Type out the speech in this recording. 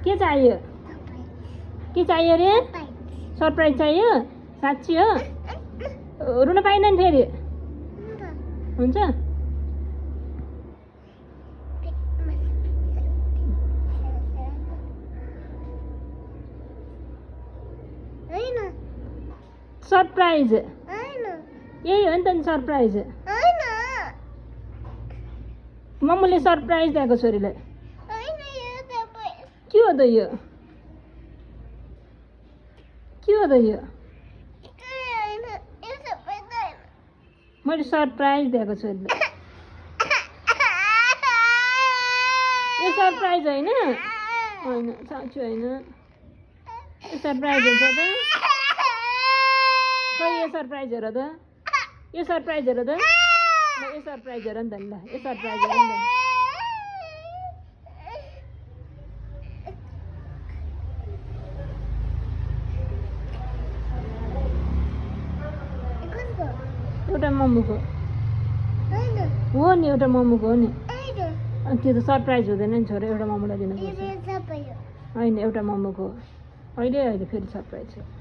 के चाहियो के चाहियो रे सरप्राइज चाहियो साँच्ची हो रुन पाइनन् फेरि हुन्छ सरप्राइज यही हो नि त नि सरप्राइज मम्मीले सरप्राइज दिएको छोरीलाई के हो त यो के हो त यो मैले सरप्राइज दिएको छोरीलाई यो सरप्राइज होइन होइन साँच्ची होइन यो सरप्राइज हुन्छ त खै यो सरप्राइज हेर त यो सरप्राइज हेर त यो सरप्राइज हेर नि त ल यो सरप्राइज हेर नि त एउटा मम्मीको हो नि एउटा मम्मीको हो नि त्यो त सरप्राइज हुँदैन नि छोरा एउटा मम्मीलाई दिनुपर्छ होइन एउटा मम्मीको अहिले अहिले फेरि सरप्राइज छ